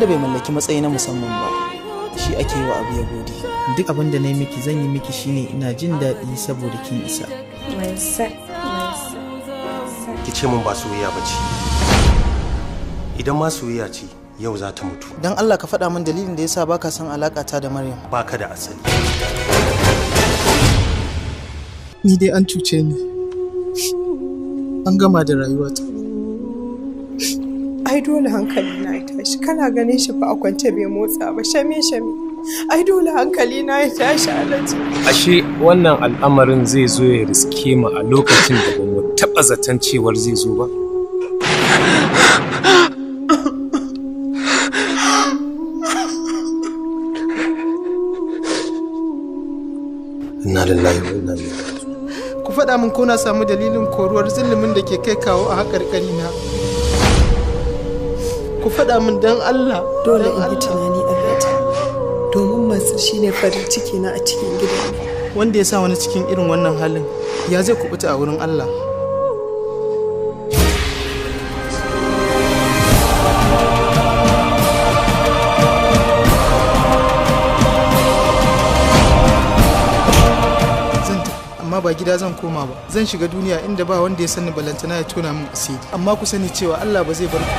Wanda bai mallaki matsayi na musamman ba, shi ake yi wa abu ya gode. Duk abin da na yi miki zan yi miki shine ina jin daɗi saboda kin isa. Ki ce mun ba soyayya ba ce. Idan ma soyayya ce, yau za ta mutu. Dan Allah ka faɗa min dalilin da yasa baka son alaƙa ta da Maryam. Baka da asali. Ni dai an cuce ni. An gama da rayuwata. Ai dole hankali na ya tashi, kana ganin shi fa a kwance bai motsa ba, shame shame. Ai dole hankali na ya tashi, Alhaji. Ashe wannan al'amarin zai zo ya riske mu a lokacin da bamu taɓa zaton cewar zai zo ba. Inna lillahi wa inna ilaihi raji'un. Ku faɗa min ko na samu dalilin koruwar zulumin da ke kai kawo a haƙarƙari na. Ku faɗa min dan Allah. Dole in yi tunani, Alhaji, domin Mansur shine farin ciki na a cikin gidan. Wanda ya sa wani cikin irin wannan halin, ya zai kubuta a wurin Allah? Zan tafi, amma ba gida zan koma ba. Zan shiga duniya inda ba wanda ya sani, balantana ya tona min asiri. Amma ku sani cewa Allah ba zai bar ku.